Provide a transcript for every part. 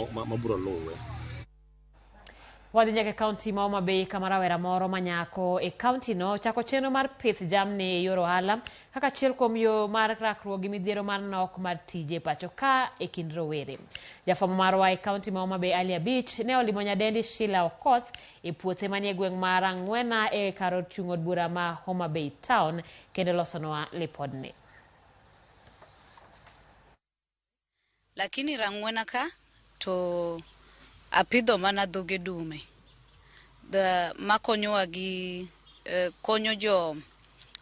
Mabiro luwe. Wadhi nyaka e kaunti ma Homa Bay kama rawera moro ma nyako e kaunti no chako chenro mar pith jamni e yor ohala kaka achiel kuom yo mar rakruok gi midhiero mar nok mar tije e pacho ka e kind rowere. Jafwambo marwa e kaunti ma Homa Bay Ali Abich ne olimo nyadendi Sheila Okoth e puothe manie gweng' mar Ang'wena e kar od chung' od bura ma Homa Bay Town kendo losonwa lipodni. Lakini Rang'wena ka to apidho mana dhoge dume the makonyowa gi konyo jo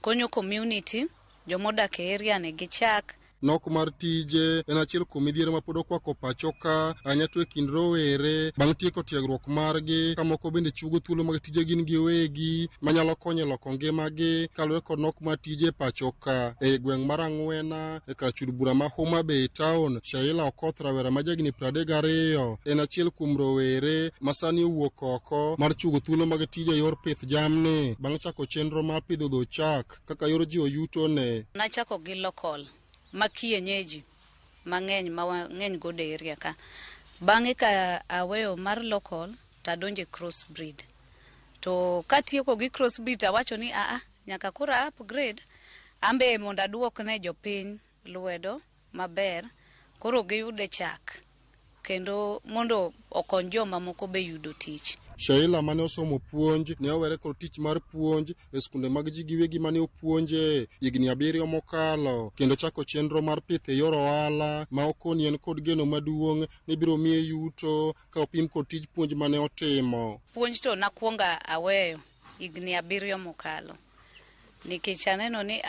konyo community jomodak e area ni gi chak. Nok mar tije en achiel kuom midhiero ma pod okwako pacho ka, ahinya to e kind rowere bang' tieko tiegruok margi, ka moko bende chugo thuolo mag tije gin giwegi manyalo konyo e loko ngimagi kaluwore kod nok mar tije e pacho ka. E gweng' mar Ang'wena e kar chud bura ma Homa Bay Town, Shaila Okoth, rawera ma jahigni 32, en achiel kuom rowere ma sani owuok oko mar chugo thuolo mag tije e yor pith jamni bang' chako chenro mar pidho dho chak kaka yor jiwo yutone. Nachako gi local ma kienyeji mang'eny ma wang'eny godo e area ka. Bang'e ka aweyo mar local to adonjo e cross breed. To katieko gi cross breed to awacho ni aa nyaka koro a upgrade ambe mondo aduok ne jopiny lwedo maber koro giyude chak kendo mondo okony joma moko be yudo tich. Sheila mane osomo puonj ne owere kod tich mar puonj e skunde mag ji giwegi mane opuonje higni 7 mokalo kendo chako chenro mar pith e yor ohala ma okoni en kod geno maduong' ni biro miye yuto ka opim kod tij puonj mane otimo. Puonj to nakuongo aweyo higni 7 mokalo nikech aneno ni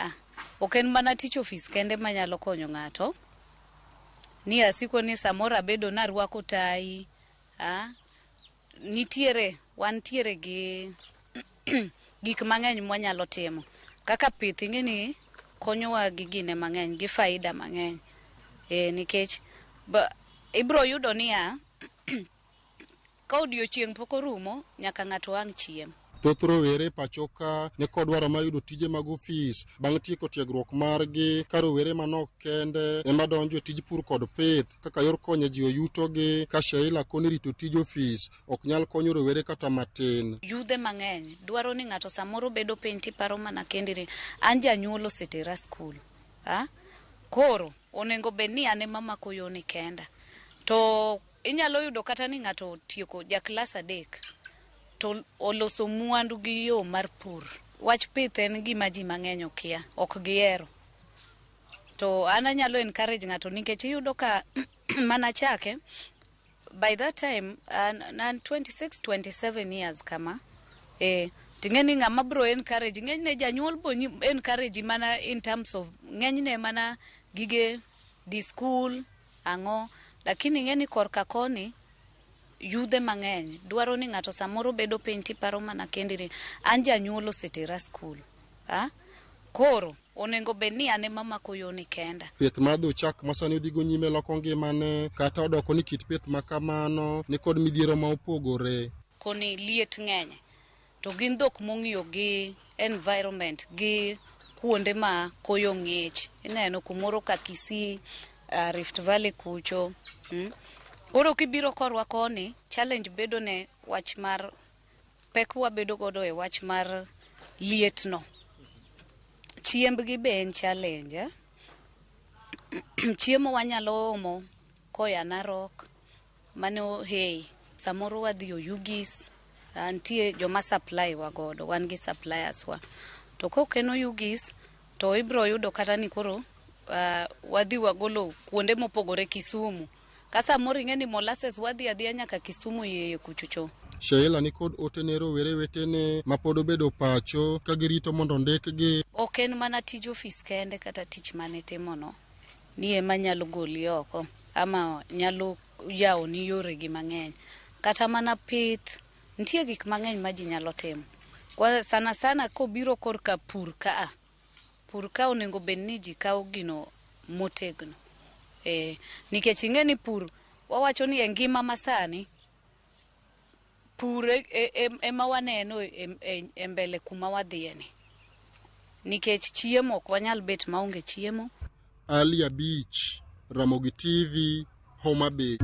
ok en mana tich ofis kende manyalo konyo ng'ato, ni asiko ni samoro abedo narwako tai, nitiere wantiere gi gik mang'eny mwanyalo timo kaka pith ing'e ni konyowa gi gine mang'eny gi faida mang'eny nikech ibro yudo niya ka odiochieng' pok orumo nyaka ng'ato ang' chiem. Thoth rowere pacho ka ne kod dwaro mar yudo tije mag ofis bang' tieko tiegruok margi, ka rowere manok kende ema donjo e tij pur kod pith kaka yor konyo jiwo yutogi, ka Sheila koni rito tij ofis ok nyal konyo rowere kata matin. Yudhe mang'eny dwaro ni ng'ato samoro bedo piny tiparo mana kendi ni an janyuol osetera skul, koro onego bed ni an ema amako yoni kenda. To inyalo yudo kata ni ng'ato otieko ja klas 3 to oloso mwandu gi yo mar pur. Wach pith en gima ji mang'eny okia, ok gihero. To an anyalo encourage ng'ato nikech iyudo ka mana chake by that time an 26 27 years kama, ting'e ni ng'ama bro encourage ng'enyne janyuol bo encourage mana in terms of ng'enyne mana gige dhi school ang'o, lakini ing'e ni korka koni yudhe mang'eny dwaro ni ng'ato samoro bedo piny tiparo mana kendi ni an janyuol osetera skul, koro onego bed ni an ema amako yoni kenda. Pith mar dho chak ma sani odhigo nyime loko ngimane kata odoko ni kit pith ma kamano ni kod midhiero ma opogore. Koni liet ng'eny to gin dhok mong'iyo gi environment gi kuonde ma koyo ng'ich, ineno kumoro ka Kisii, Rift Valley kucho. Koro kibiro korwa koni challenge bedo ne wach mar pek wabedo godo e wach mar liet no. Chiembgi be en challenge. Chiemo wanyalo omo koya Narok, mano hay, samoro wadhi Oyugis, nitie joma supply wa godo, wan gi suppliers wa. To kok en Oyugis to ibro yudo kata ni koro wadhi wagolo kuonde mopogore Kisumu. Ka samoro ing'e ni molasses wadhi adhiya nyaka Kisumu iye kuchocho. Sheila ni kod ote ne rowere wetene ma pod obedo pacho ka girito mondo ondikgi. Ok en mana tij ofis kende kata tich mane itimono ni ema nyalo goli oko ama nyalo yawoni yoregi mang'eny. Kata mana pith, nitie gik mang'eny ma ji nyalo timo. Kwa sana sana kobiro korka pur kaa, pur ka onego bed ni ji kawo gino motegno. Nikech ing'e ni pur, wawacho ni e ngima masani, pur ema waneno e mbele kuma wadhiye ni. Nikech chiemo ok wanyal bet maonge chiemo. Ali Abich, Ramogi TV, Homa Bay.